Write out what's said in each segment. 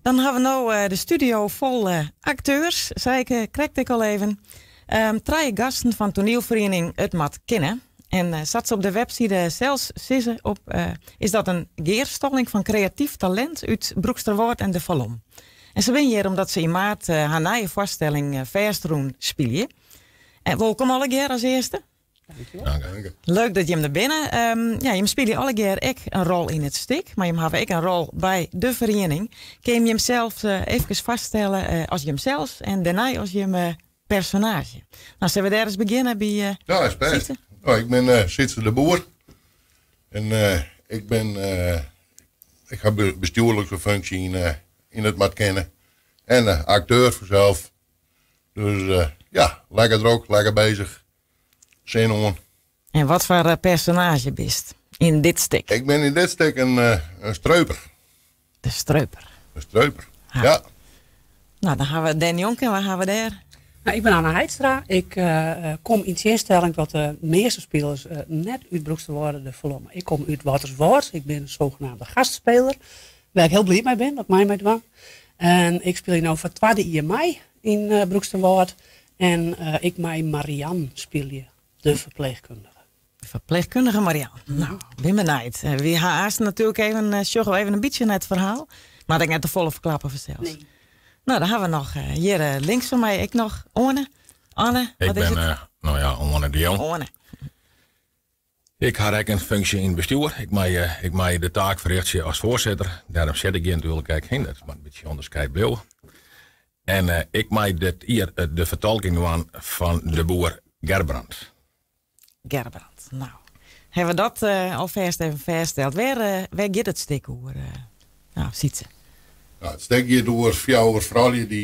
Dan hawwe we no de studio fol akteurs, sei ik krekt ek al even. Trije gasten fan toanielferiening It Moat Kinne. En sa't se op de webside sels sizze, op, is dat in gearstalling fan kreatyf talint út Broeksterwâld en De Falom. En se binne hjir omdat se yn maart har nije foarstelling Fêstrûn spylje. En wolkom allegear as earste. Dank. Leuk dat jim der binne. Ja, jim spylje allegear ek in rol yn it stik, mar jim hawwe ek in rol by de feriening. Kin jim jimsels efkes foarstelle as jimsels en dêrnei as jim personaazje? Nou, sille we dêr ris begjinne by Ja, is bêst. Sytse? Nou, ik bin Sytse de Boer en ik bin, ik ha bestjoerlike funksje yn It Moat Kinne en akteur fansels. Dus ja, lekker drok, lekker bezich. Sin oan. En wat foar eh, personaazje bist yn dit stik? Ik bin yn dit stik in, eh, in streuper. De streuper. De streuper, ja. Nou, dan hawwe we dêrnjonken, wa hawwe we dêr? Nou, ik bin Anna Heidstra. Ik eh, kom yn tsjinstelling tot de measte spilers net út Broeksterwâlde De Falom. Ik kom út Wâlterswâld. Ik bin in zogenaamde gastspeler. Wêr't ik hiel bliid mei bin, dat mei my dwaan. En ik spylje no foar it twadde jier mei yn Broeksterwâld. En ik mei Marian spylje, de ferpleechkundige. De ferpleechkundige Marian. Nou, bin benijd. Wy ha aanst natuerlik even, sjogge we even in bytsje nei it ferhaal. Mar ik net te folle ferklappe fansels. Nee. Nou, dan hawwe we noch hjir links fan my ek noch Oane. Anne, Ik wat is bin, it? nou ja, Oane de Jong. Oane. Ik ha ek in funksje yn it bestjoer. Ik mei, ik mei de taak ferrjochtsje as foarsitter. Dêrom sit ik hjir natuerlik ek. Hè. Dat moat in bytsje ûnderskied bliuwe. En ik mei dit jier de fertolking dwaan fan de boer Gerbrand. Gerbrand. Nou, hawwe we dat alfêst even fêststeld. Wêr, wêr giet it stik oer, nou, Sytse? Nou, it stik giet oer fjouwer froulju dy,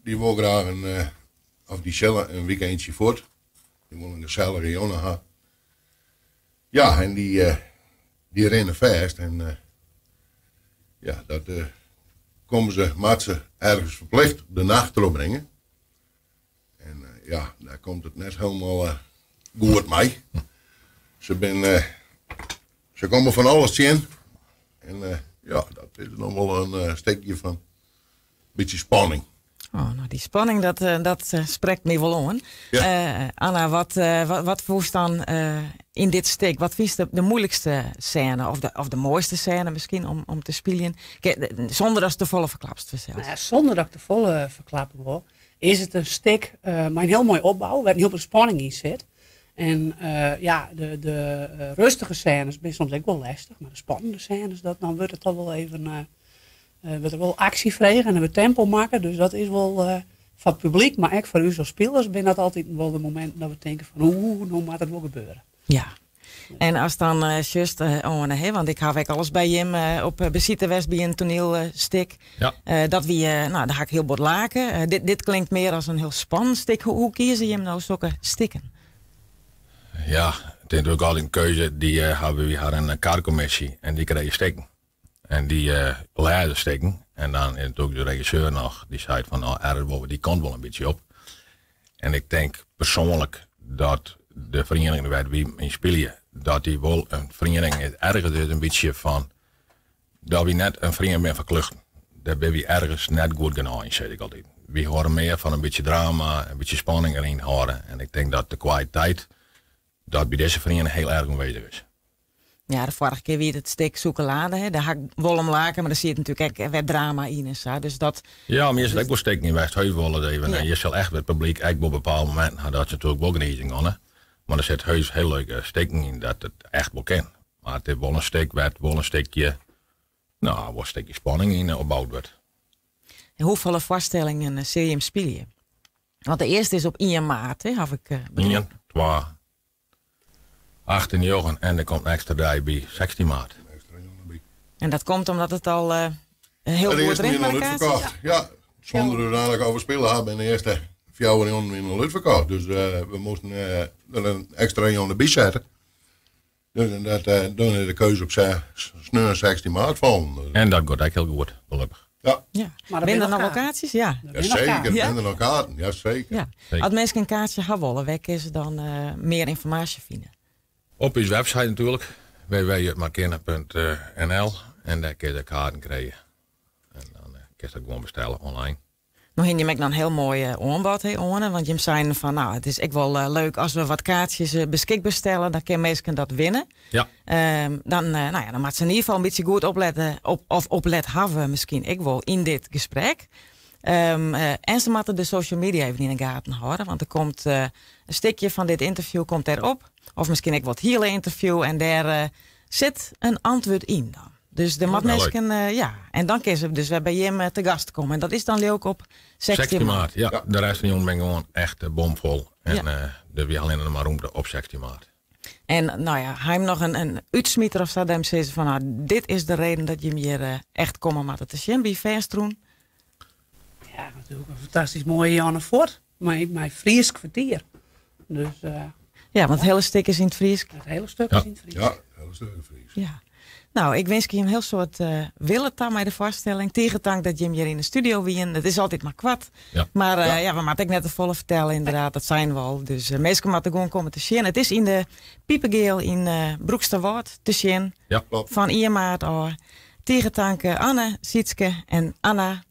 dy wol graach in, of dy sille in wykeintsje fuort. Dy wolle in gesellige jûn ha. Ja, en dy, dy rinne fêst en ja, dat komme se, moatte se ergens ferplicht de nacht trochbringe. En ja, dêr komt it net hielendal goed mei. Se binne, se komme fan alles tsjin. En ja, dat is noch wol in stikje fan bytsje spanning. Oh, nou dy spanning, dat, eh, dat eh, sprekt my wol oan. Ja. Eh, Anna, wat, wat, wat fûnst dan yn dit stik? Wat fynst de, de moeilikste sêne of de, of de moaiste sêne miskien om, om te spyljen? Sûnder datst te folle ferklapst fansels. Nou ja, sûnder dat ik te folle ferklappe wol, is it in stik mei in hiel moaie opbou, wêr't in hiel protte spanning yn sit. En ja, de, de rêstige sênes binne soms ek wol lêstich, mar de spannende sênes, dat, dan wurdt it toch wol even wurdt der wol aksje frege en der wurdt tempo makke. Dus dat is wol foar it publyk, mar ek foar ús as spilers binne dat altyd wol de mominten dat we tinke fan oeh, no moat it wol gebeure. Ja. En ast dan uh, sjochst, uh, Oane, hè, want ik haw ek alris by jim uh, op besite west by in toanielstik. Ja. Dat wie, nou, dêr ha ik hiel bot lake. Dit, dit klinkt mear as in hiel spannend stik. Hoe, hoe kieze jim no sokke stikken? Ja, it is natuerlik altyd in keuze. Dy hawwe wy har in karkommisje en dy krije stikken. En dy lêze stikken. En dan is natuerlik de regisseur noch, dy seit fan nou, ergens wol dy kant wol in bytsje op. En ik tink persoanlik dat de feriening wêr't wy yn spylje, dat dy wol in feriening is, ergens is in bytsje fan dat wy net in feriening binne foar kluchten. Dêr binne wy ergens net goed genôch yn, sis ik altyd. Wy hâlde mear fan in bytsje drama, in bytsje spanning deryn hâlde. En ik tink dat de kwaliteit dat by dizze feriening hiel erch oanwêzich is. Ja, de foarige kear wie it it stik Sûkelade. Hè. Dêr ha ik wol om lake, mar der siet natuerlik ek wer drama yn en sa. Dus dat. Ja, mar hjir sit ek wol stikken yn wêr'tst heus wol it even. En je sil echt it publyk ek wol bepaalde mominten ha dat se natuerlik wol gnizen geane. Mar der sit heus hiel leuke stikken yn dat it echt wol kin. Mar it is wol in stik wêr't wol in stikje, no, wol in stikje spanning yn opboud wurdt. En hoefolle foarstellingen sille jim spylje? Want de earste is op ien maart, hè, haw ik begrepen. Ien, twa, 8 en njoggen en der komt in ekstra dei by, 16 maart. En dat komt omdat it al uh, hiel goed rint mei de kaartsjes? Ja, sûnder der úteinlik al spile ha, binne de earste fjouwer jûnen wiene al útferkocht. Dus uh, we moasten uh, der in ekstra jûn derby sette. Dus en dat, uh, dan is de keuze op sneon 16 maart fallen. Dus. En dat giet ek hiel goed, gelokkich. Ja. Ja. Maar binne der noch wol kaartsjes? Ja. Ja, seker, ja? Binne der noch kaarten. Ja, seker. Ja. As minsken in kaartsje ha wolle, wêr kinne se dan uh, mear ynformaasje fine? Op ús website natuerlik, www.itmoatkinne.nl en dêr kinne je de kaarten krije. En dan uh, kinst dat gewoan bestelle online. No hiene jim ek noch in hiel moai oanbod he, Oane, want jim seinen fan nou, it is ek wol leuk as we wat kaartsjes beskikber stelle, dan kinne minsken dat winne. Ja. Dan, nou ja, dan moatte se yn ieder gefal in bytsje goed oplette, op, of oplet hawwe miskien ek wol yn dit gesprek. En se moatte de social media even yn de gaten hâlde, want der komt in stikje fan dit ynterview komt dêrop, of miskien ek wol it hiele ynterview en dêr sit in antwurd yn dan. Dus der moat minsken, ja, en dan kinne se dus wer by jim te gast komme. En dat is dan leau ik op 16 16 maart. Ja, de rest fan de jûn bin gewoan echt bomvol. En ja. Der wie allinne noch mar rûmte op 16 maart. En nou ja, ha jim noch in útsmiter of sa, dêr sizze fan nou, dit is de reden dat jim hjir echt komme moatte te sjen by Fêstrûn? Ja, natuerlik in fantastysk moaie jûn fuort. Mei Frysk fertier. Dus, ja, want it hiele stik is yn it Frysk. It hiele stik is yn it Frysk. Ja, it hiele stik is yn it Frysk. Ja. Nou, ik winskje jim hiel soad wille ta mei de foarstelling. Tige tank dat jim hjir yn de studio wienen. It is altyd mar koart. Ja. Mar ja, we moatte ek net te folle fertelle, ynderdaad. Dat seinen we al. Dus minsken moatte gewoan komme te sjen. It is yn de Pipergeel yn Broeksterwâld te sjen. Ja, klopt. Fan ien maart ôf. Tige tank Anne, Sietske en Anna.